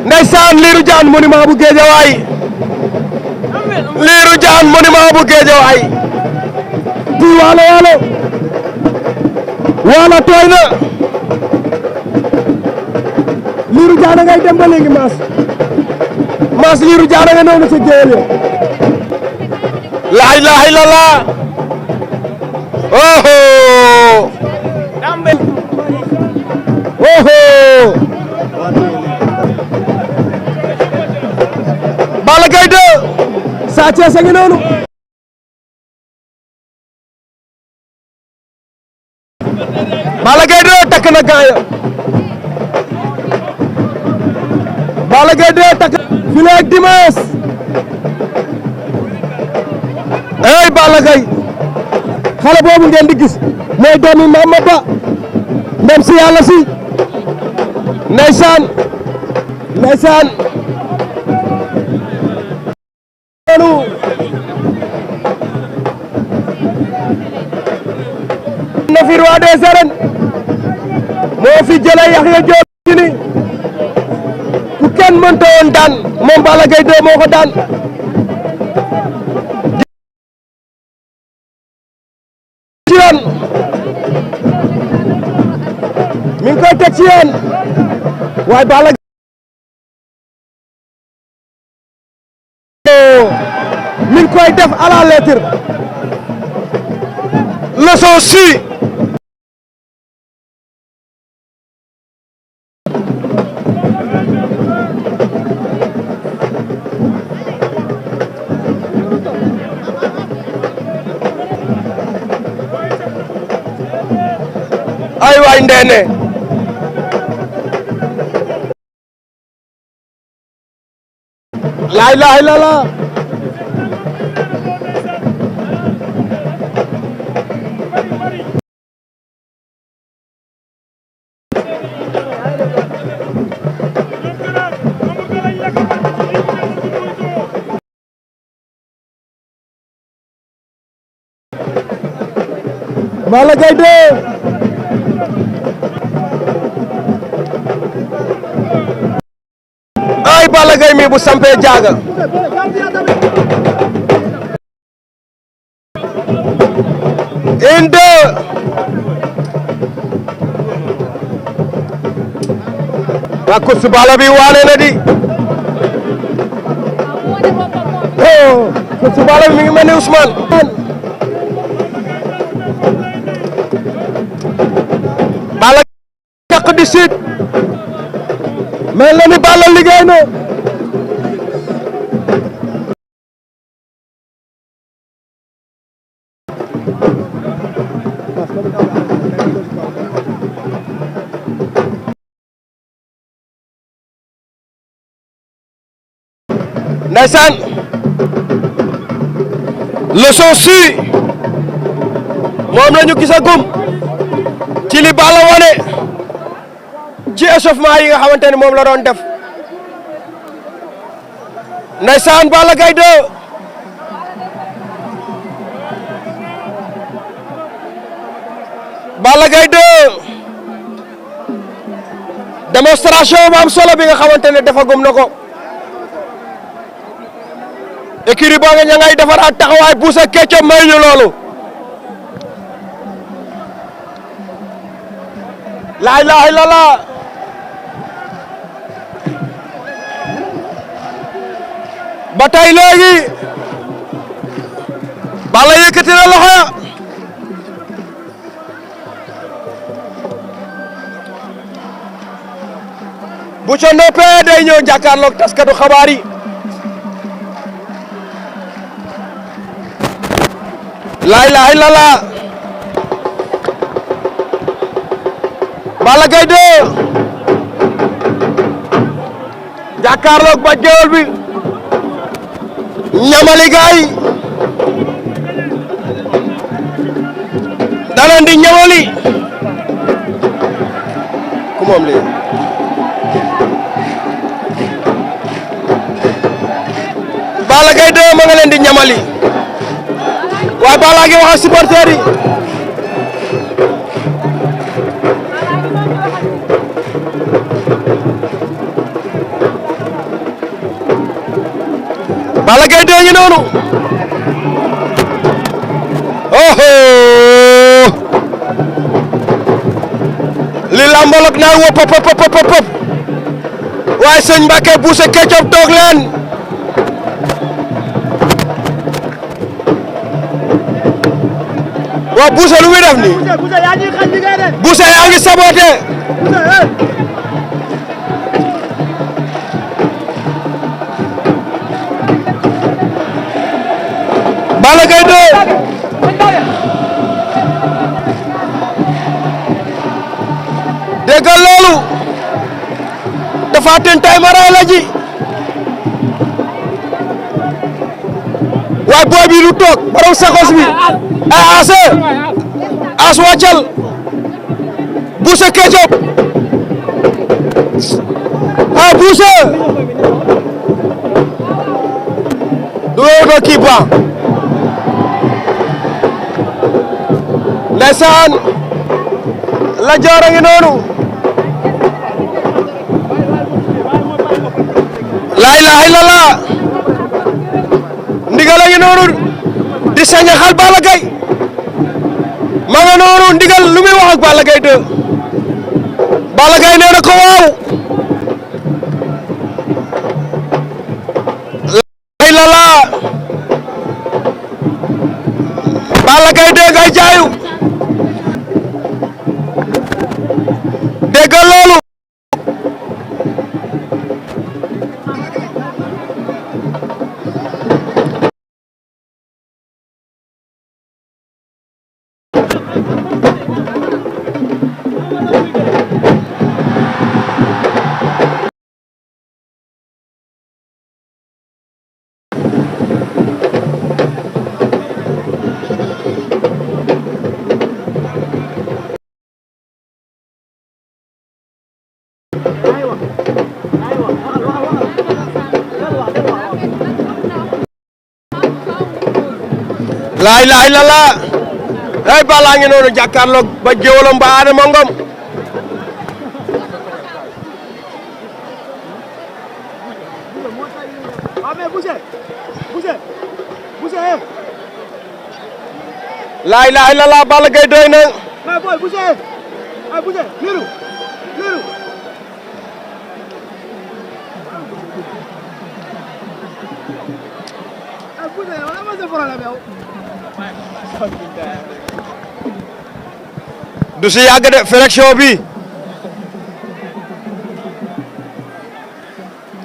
ndeysaan Lirou Diane monument bu Guédiawaye Lirou Diane monument bu Guédiawaye di waalo tooy na Lirou Diane ngay dem ba léegi maas Lirou Diane nga ñëw na sa géwél ya la ilaha illallah oho Balla Gaye 2 Sa Thiès a ngi noonu Balla Gaye 2 takk na gaaya Balla Gaye 2 takk file ak dimanche ay Balla Gaye xale boobu ngeen di gis mooy doomi Mama Ba ndem si yàlla si ndeysaan na fi roi des arènes moo fi jëlee Yaxya Joob Yékini ku kenn mënta woon daan moom Balla Gaye 2 moo ko daan ci yoon mi ngi koy teg ci yoon waaye Balla mi ngi koy def à la lettre leçon si ay waay ndeene la ilaha illallah Balla Gaye 2 ay Balla Gaye mi bu sampee jaaga inde waa course Balla bi waane na di course Balla bi mi ngi mel ni Ousmane Balla caq di siit mel na ni Balla liggéey na ndeysaan leçon si moom lañu gisagum ci li Balla wane ci échauffement yi nga xamante ni moom la doon def ndeysaan Balla Gaye 2 Balla Gaye 2 démonstration bu am solo bi nga xamante ne defagum na ko écurie boo nga ña ngay defaraat taxawaay buusa kecco may ñu loolu la ilaha illallah ba tey léegi Balla yëkkati na loxo ya bu ca noppee day ñëw jàkkaarloog taskatu xabaar yi la ilaha illallah Balla Gaye 2 jàkkaarloog ba géwél bi ñamali gaay dana di ñamali ku moom li Balla Gaye 2 ma nga leen di ñamali waaye Balla ngi wax ak supporter yi Balla Gaye 2 ngi noonu oho li lambolok naan wo pop pop pop pop waaye sëñ Mbacke Boucher Ketchup toog leen waaw Boucher lu muy def nii Boucher yaa ngi saboté Balla Gaye 2 déggal loolu Tapha Tine tay ma ray la ji waaye booy bi lu toog borom sakos bi as wàccal Boucher Ketchup Boucher do kii ba ndeysaan la joor a ngi noonu laa ilaaha illallah ndigal a ngi noonu di sañaxal Balla Gaye ma nga noonu ndigal lu muy wax ak Balla Gaye 2 Balla Gaye nee na ko waaw laa illallah Balla Gaye 2 ngay jaayu déggal loolu laa ilaaha illallah ay Balla ngi noonu jàkkaarloog ba géwalam ba Adama Ngom laa ilaaha illallah Balla Gaye doy na du si yàgg de félection bi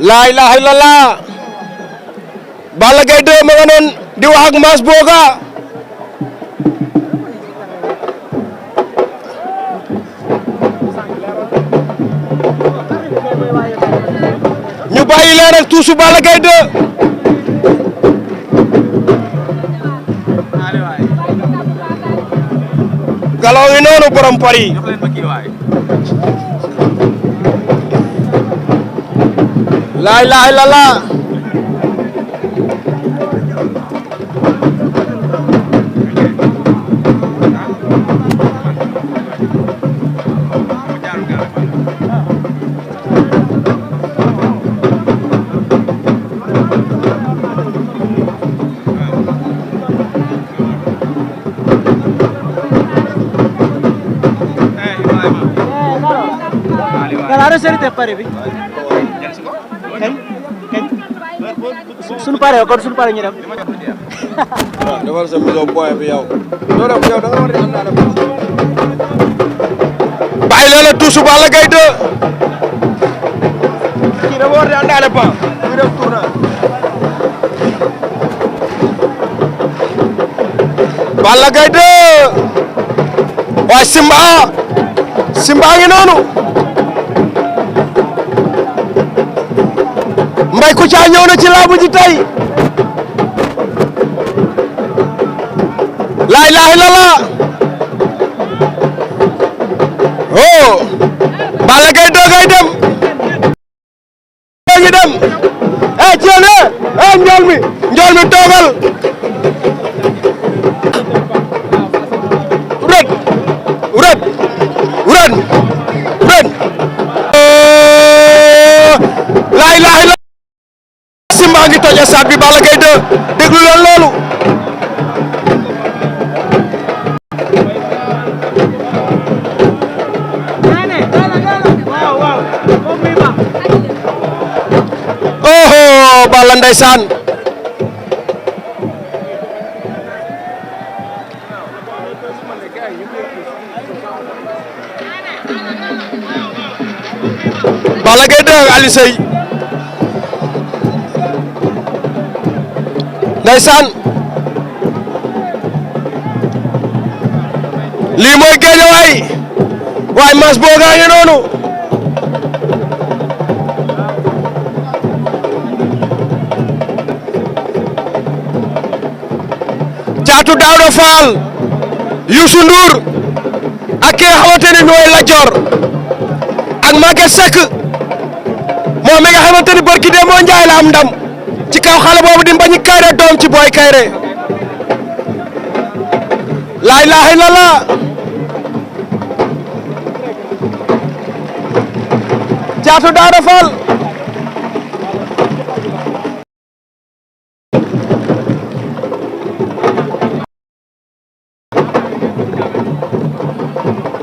laa ilaaha illallah Balla Gaye 2 ma nga noon di wax ak Mass Boga ñu bàyyi leeral tuusu Balla Gaye 2 galaw ngi noonu borom Paris laa ilaaha illallah Kalau seri tiap hari, bi. Sunu pare, kalau sunu pare nyiram. Dafa sa biso boy bi yow. Do dem yow da nga war di am na bàyyi la tuusu Balla Gaye 2. Ki da war di andale pa. Ñu def tourna. Balla Gaye 2. Wa Simba ngi noonu. Mbay Kouthia ñëw na ci laabu ji tey laa ilaaha illallah oh Balla Gaye 2 ngay dem ngi dem ceene njool mi toogal uran laa ilaaha illallah Simba ngi toj ci stade bi Balla Gaye 2 déglu leen loolu. oh Balla ndeysaan Balla Gaye 2 ak Aliou Seye ndeysaan lii mooy Guédiawaye waaye mas boogaa ngi noonu Caatu Daouda Fall Youssou Ndour ak ki nga xamante ni nooy Lat Dior ak Maguette Seck moom mi nga xamante ni barki de moo njaay la am ndam ci kaw xale boobu di Mbagnick Kaïré doom ci Boy Kaïré laa ilaaha illallah Caatu Daouda Fall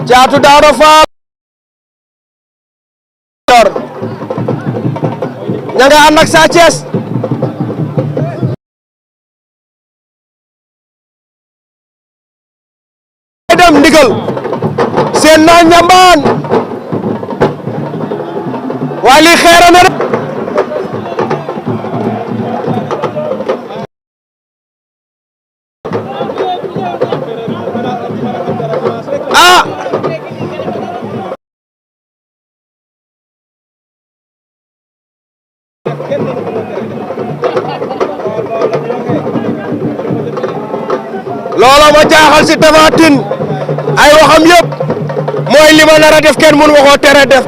Caatu Daouda Fall ña nga ànd ak Sa Thiès dem ndigal seen naa ñambaan waaye lii xeera na ah looloo ma jaaxal si Tapha Tine ay waxam yëpp mooy li ma nar a def kenn mënu ma koo tere def